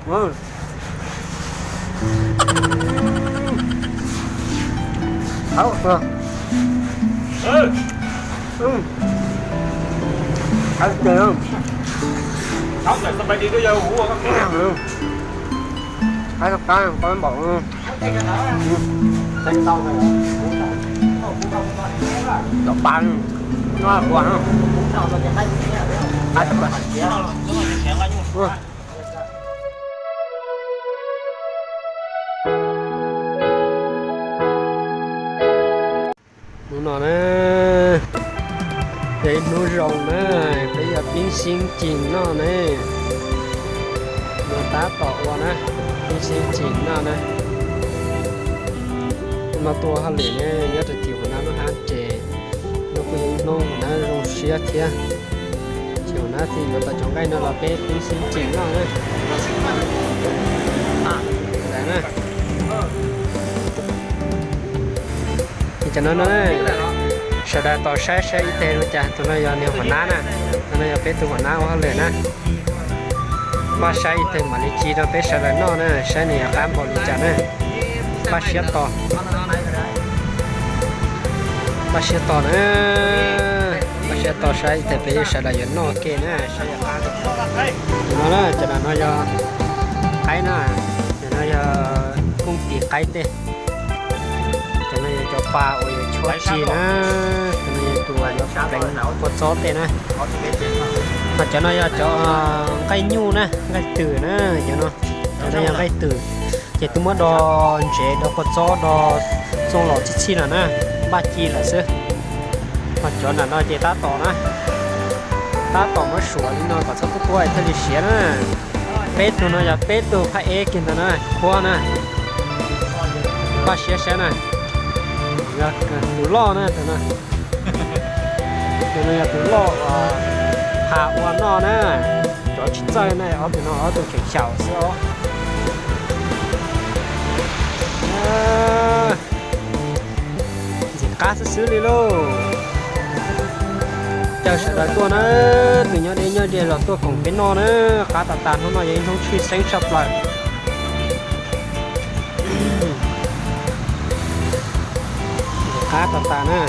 Thau, thau ces, thau ces, qab qab qab npaum. Cov pa no ua. Hnub no na, yog ib hnub zoo na, peb yog pib xib cim noj ne. No tab tom ua na, pib xib cim noj na. No tuaj hauj lwm ne, nyob rau tim Huam Nab lub hab ces no kuj yog ib hnub Huam Nab zoo siab thiab. Ces Huam Nab thiaj yuav tau cov nqaij no los peb pib xib cim noj na. Ntawd na. Ces cov no no, sawv daws tos saib saib ib teg zoo cas. Tus no yog niag Huam Nab na, tus no yog peb tus Huam Nab ua hauj lwm na. Pab saib ib teg mam li ci rau peb sawv daws noj na, saib nws yuav qab npaum li cas na. Pab siab tos, pab siab tos na, pab siab tos saib ib teg peb sawv daws yuav noj ke na, saib yuav qab. Tus no na, cov no no yog qaib na, cov no yog kooj tis qaib tej. Cov no yog cov pa uas yuav chuab ci na, cov no yog tus uas yuav pleev kua txob tej na. Ho cov no yog cov nqaij nyuj na, nqaij twm na, cov no, cov no yog nqaij twm. Ces twb muab do ntsev, do kua txob, do txooj los txhij txhij no na, npaj ci lawm xwb. Ho cov nram no ces tab tom na, tab tom muab suav li no kom txhob tuab tuab thiaj li siav na. Peb tug no yog peb tug phaj eb kiag ntawd na, khuab na. Pab siab saib na, tus loj na, tus no, tus no yog tus loj, ha ua noj na. Cov tsis txawj na, ob tug no ob tug tseem xyaum xwb os. Ntxim qab xwb xwb li lauj. Caw sawv daws tuaj na, tus nyob deb nyob ze los tuaj koom peb noj na. Qab tas tas, hnub no yog ib hnub tshwj xeeb tshaj plaws. Qab tas tas na.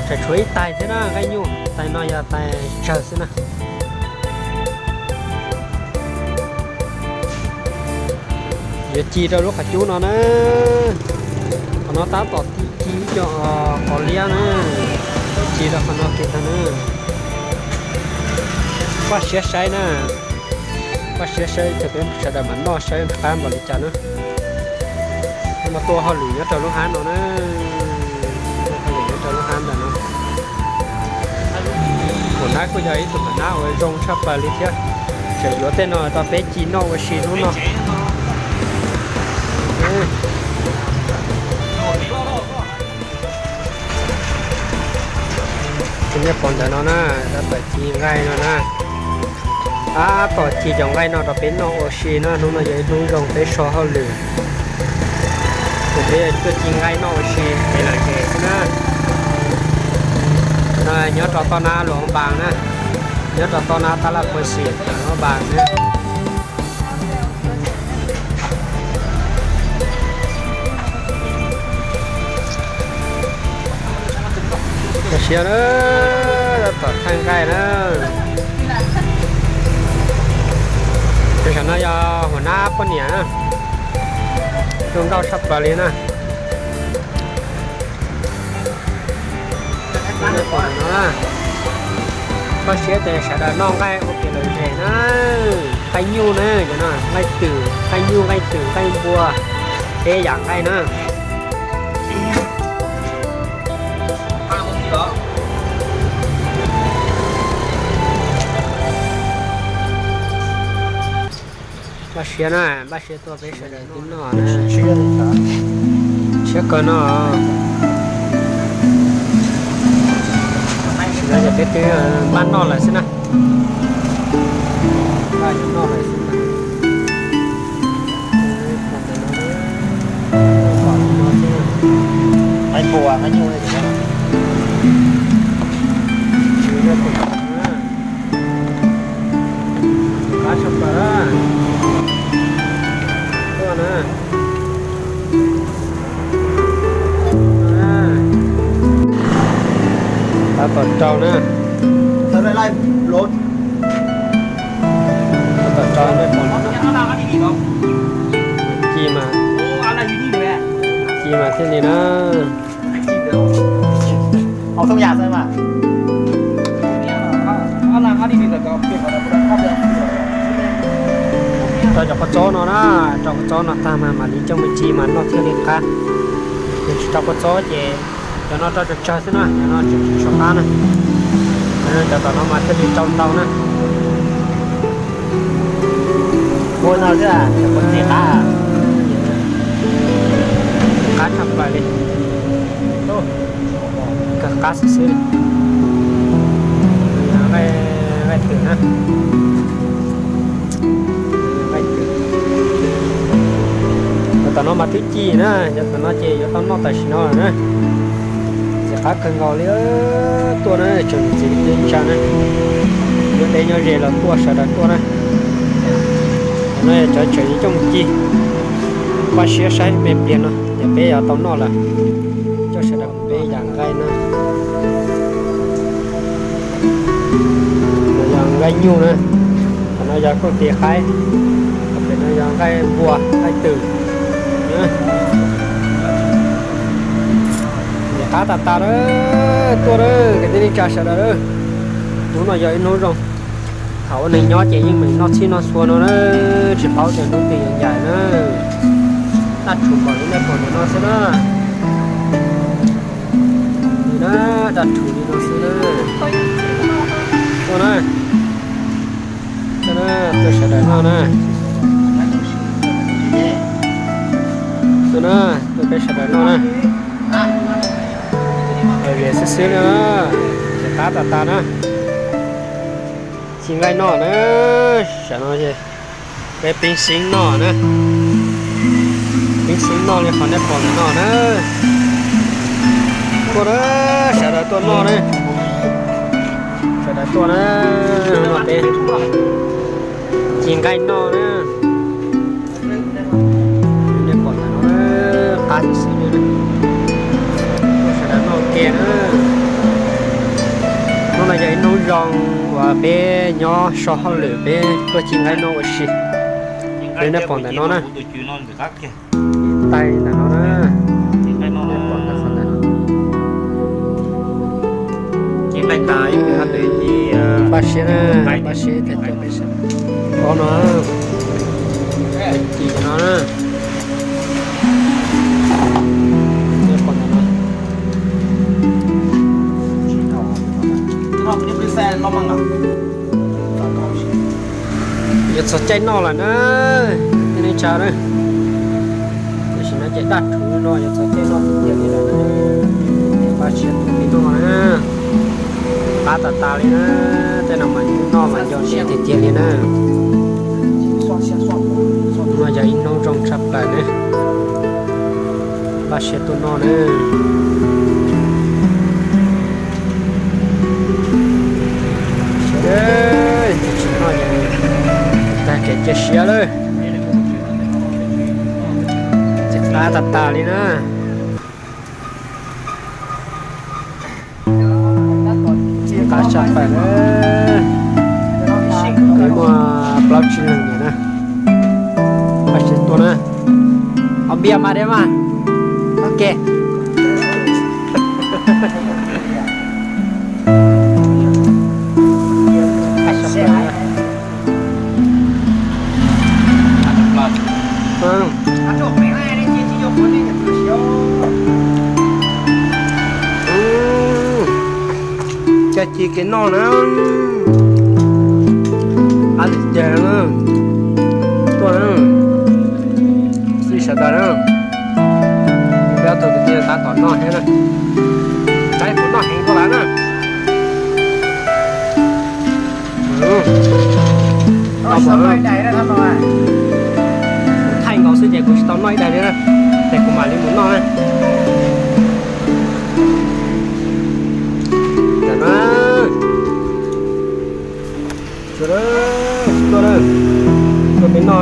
Tseem tshuav ib tais thiab na, nqaij nyuj, tais no yog tais tsawg xwb na. Yuav ci rau lub qhov cub no na. Qhov no tab tom ci ib co qos liab na. Yuav ci rau qhov no kiag tag na. Pab siab saib na. Pab siab saib, peb sawv daws mam noj saib qab npaum li cas na. Mas tuaj hauj lwm nyob rau lub hab no na. Tuaj hauj lwm nyob rau lub hab ntawm no. Huam Nab kuj yog ib tug huam nab uas zoo tshaj plaws li thiab. Tseem yuav tej no rau peb ci noj ua si hnub no. Tus nej pom ntawm no na, tab tom ci nqaij no na. Tab tom ci cov nqaij no rau peb noj ua si na, hnub no yog ib hnub zoo peb so hauj lwm. Ces peb tuaj ci nqaij noj ua si pem lawm ces xwb na. No nyob rau toj nab Luam Npas na, nyob rau toj nab tab laj Phuv Xim Luam Npas na. Siab na, tab tom thaij nqaij na. Tus saum no yog huam nab poj niam na, zoo nkauj tshaj plaws li na. Pab siab ces sawv daws noj nqaij ua kev lom zem na. Nqaij nyuj na, cov no nqaij twm, nqaij nyuj, nqaij twm, nqaij npua, peb yam nqaij na. Npaj siab na, npaj siab tuaj peb sawv daws twb noj na. Siab kawg no. Tam sim no ces peb twb npaj noj lawm xwb na. Npaj yuav noj lawm xwb na. Hais npua hais nyuj. Sab pam na. Tuaj na. Tab tom rau na. Tab tom rau na. Ci mas, ci mas thiaj li na. Rau cov kua txob no na, rau kua txob no tag mas mam li coj mus ci mas noj thiaj li qab. Yog tsis rau kua txob ces cov no rau tsawg tsawg xwb na, cov no tsis tshua qab na. Cov tom no mas thiaj li rau ntau na. Ua no xwb, qab, qab tshaj plaws li. Kawg qab xwb xwb li. Nqaij twm na. Nqaij twm. Cov tom no mas twb ci na, cov tom no ces yuav tau noj tam sim no lawm na. Txiv qab kawg nkaus li. Tuaj na, tsoom niam txiv kwv tij neej tsa na, nyob deb nyob ze los tuaj, sawv daws tuaj na. Cov no yog cov tseem yuav coj mus ci. Npaj siab saib me pliag no ces peb yuav tau noj lawm. Coj sawv daws peb yam nqaij na. No yog nqaij nyuj na. Qhov no yog kauj tis qaib. Qhov pem no yog nqaij npua, nqaij twm. Qab tas tas na. Tuaj na, kwv tij neej tsa sawv daws na. Hnub no yog ib hnub zoo. Thaum ua neeg nyob ces yeej meem noj txhij noj txhua no na, tsis paub tias hnub twg yuav ncaim na. Daj rhuv npaum li nej pom ntawm no xwb na. Li na, daj rhuv li no xwb na. Tuaj na, tuaj na, tuaj sawv daws noj na. Tuaj na, tuaj peb sawv daws noj na. Lom zem xwb xwb na, ces qab tas tas na. Ci nqaij noj na, saum no es peb peeb xeeb noj na. Peeb xeeb noj li qhov nej pom ntawm no na. Tuaj na, sawv daws tuaj noj na. Sawv daws tuaj na, no peb ci nqaij noj na. Nej pom ntawm no qab xwb xwb li na. Tuaj sawv daws noj ua ke na. Hnub no yog ib hnub zoo uas peb nyob so hauj lwm peb tuaj ci nqaij noj ua si. Li nej pom ntawm no na. Tais ntawm no na. Npaj siab na, npaj siab thiaj coj peb sawv daws. Ob no, ci no na. Yuav txog caij noj lawm na, nej tsa na. Tam sim no ces daj rhuv no yuav txog caij noj tiag tiag li lawm na. Npaj siab tus me noj na. Qab tas tas li na. Tej no mas noj mas nco ntsoov tiag tiag li na. Hnub no yog ib hnub zoo tshaj plaws na. Npaj siab tuaj noj na. Siab, tsis noj ces tag kev cia siab lawm. Ces qab tas tas li na. Qab tshaj plaws na. Muaj plaub tsib leeg na. Npaj siab tuaj na. Ob npias mas deb mas. Ok. Coj ci kev noj na. Qab tiag tiag na. Tuaj na. Xij sawv daws na. Peb ob tug kwv tij tab tom noj thiab na. Saib puas noj heev dua lawm na. Kuv thaij nkaus xwb ces kuv tsis tau noj ib daim li na, ces kuv mam li mus noj na. Tam no, tuaj na, No.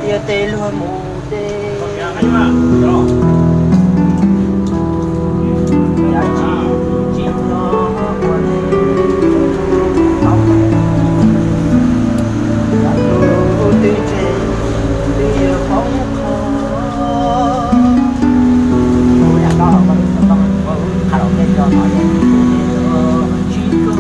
Tiaj tes luag mus tes. Yam tsis tsim nyog ua neej, yam tus twg ntse twb yuav poob qho. Kuv yam koj los koj tsis tau tau, koj qha los koj tso no, tsis koj.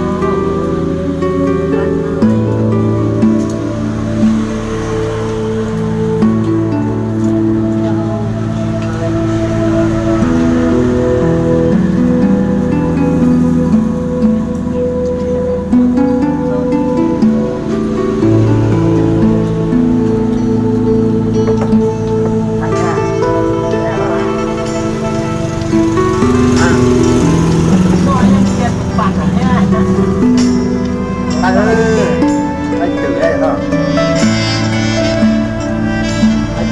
Leej twm no, leej twm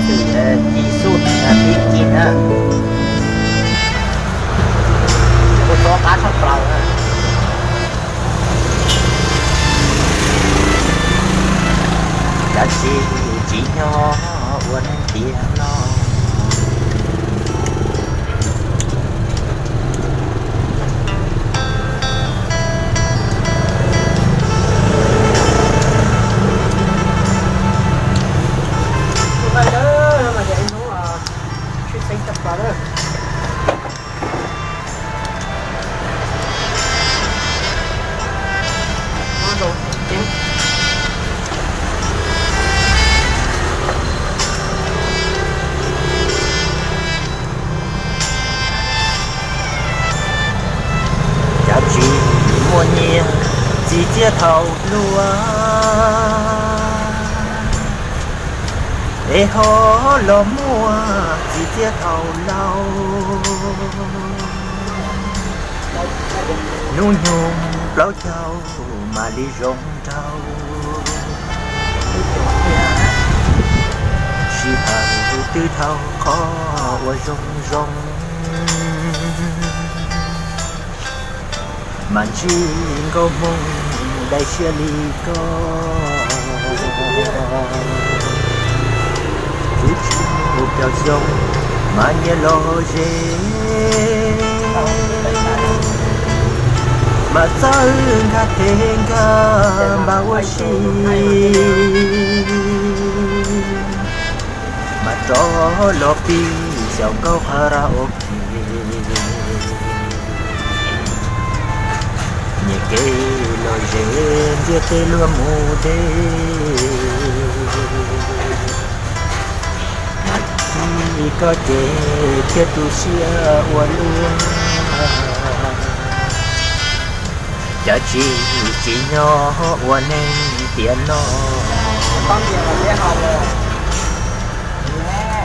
Ci Xub, tib ci na, kuv txov qab tshaj plaws. Dab tsi tsim nyog ua neeg tiag los. Dab tsi muaj nyiaj txiv txiaj thaum hluas, es ho los muaj txiv txiaj thaum laus. Hnub nyoog plaub caug mam li zoo nraug. Sij hawm twb dhau qhov uas zoo zoo, mas ntsib nkauj Hmoob daim siab li koj. Twb tsis muaj peb xyoos mas nyias los ze, mas txawj nkag teb nkag npam ua si, mas rov los pib xyaum nkauj karaoke. Nyias Kev lom zem ntiaj teb luag mus deb, mas txij koj ces thiaj tu siab ua luaj. Cas tsis tsim nyog ua neeg tiam no,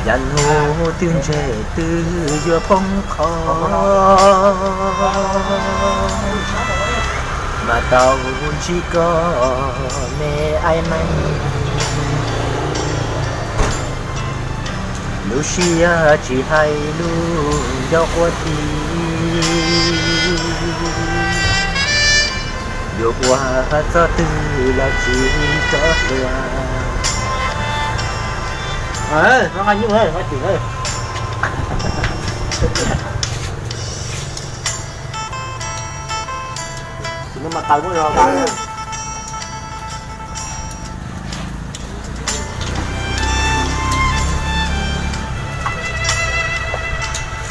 cas hnub twb ntseg twb yuav poob qho, mas tau ntsib koj me aib neeg. Lub siab tsis hais lub ncauj quaj ti, yuav ua txoj twg los tsis rov hluas.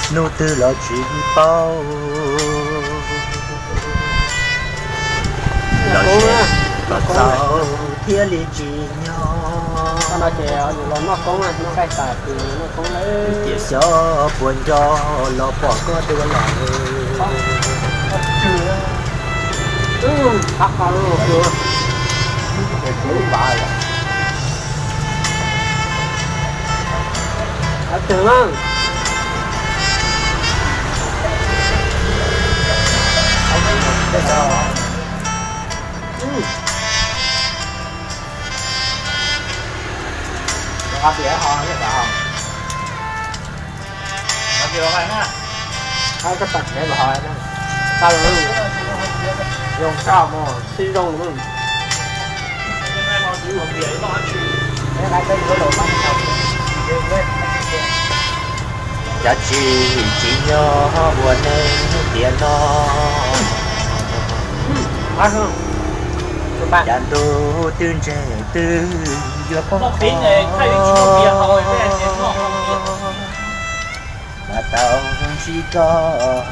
Hnub twg los tsis paub, los txaus thiaj li tsim nyog. Tiam xyov puas nco los pom koj dua lawm. Cas tsis tsim nyog ua neeg tiam no, cas ntuj twb ntseg twb yuav poob qho, mas tau ntsib koj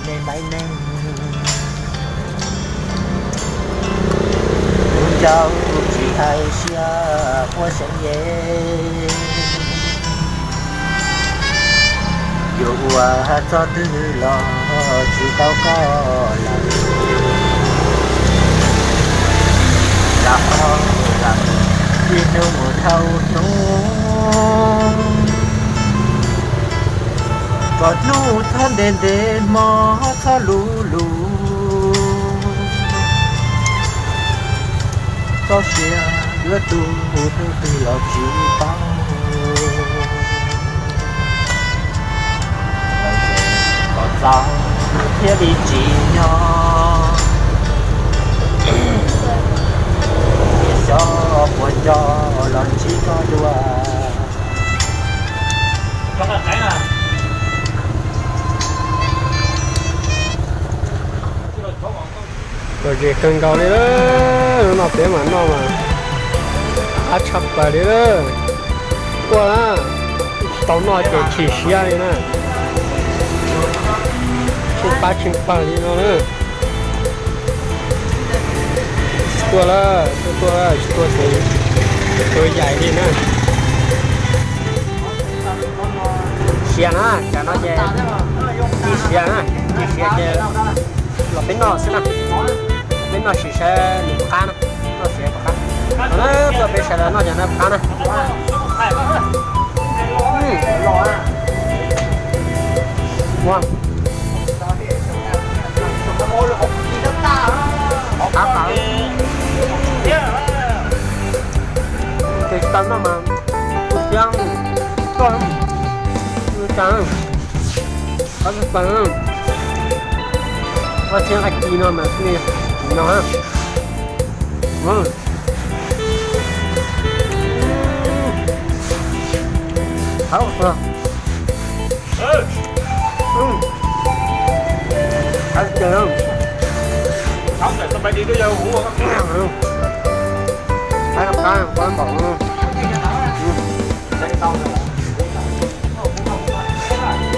me aib neeg. Lub ncauj tsis hais siab quaj seev ye, yuav ua txoj twg los tsis tau koj lawm. Lam qhov lam txij hnub mus dhau hnub, kom hnub txhob ntev ntev hmo txhob luv luv. Txoj sia yuav tu hnub twg los tsis paub, kom txaus thiaj li tsim nyog. Tiam xyov puas nco los ntsib koj dua. Lom zem kawg nkaus li lawm, no peb mam noj mas qab tshaj plaws li lawm. Tuaj na, tsis tau noj ces chim siab li na. Tsheej qab tsheej pawg li no na. Tsis tuaj lawm, tuaj tuaj, tsis tuaj ces tua yaim li na. Siav na, cas no ces ci siav na, ci siav ces los peb noj xwb na. Peb noj sim saib nws puas qab na, noj sim saib puas qab. Tuaj peb sawv daws noj ces noj puas qab na. Ua, qab tas. Ces tau noj mas tu siab, tuaj, tu siab, qab tas. Koj thiab nqaij ci no mas xij no. Hauv, qab tas. Qab qab npaum.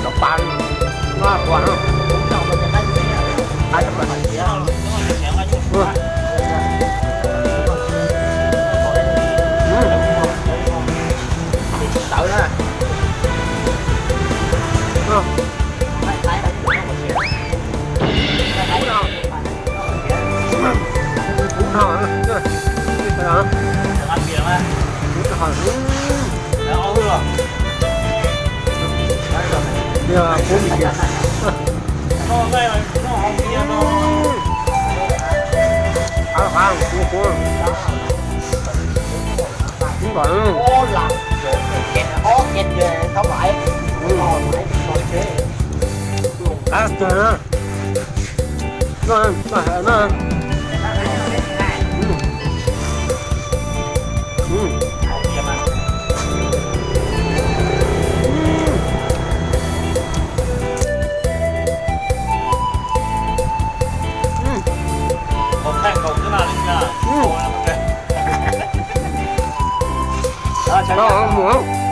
Cov pa no, qab tas. Mus.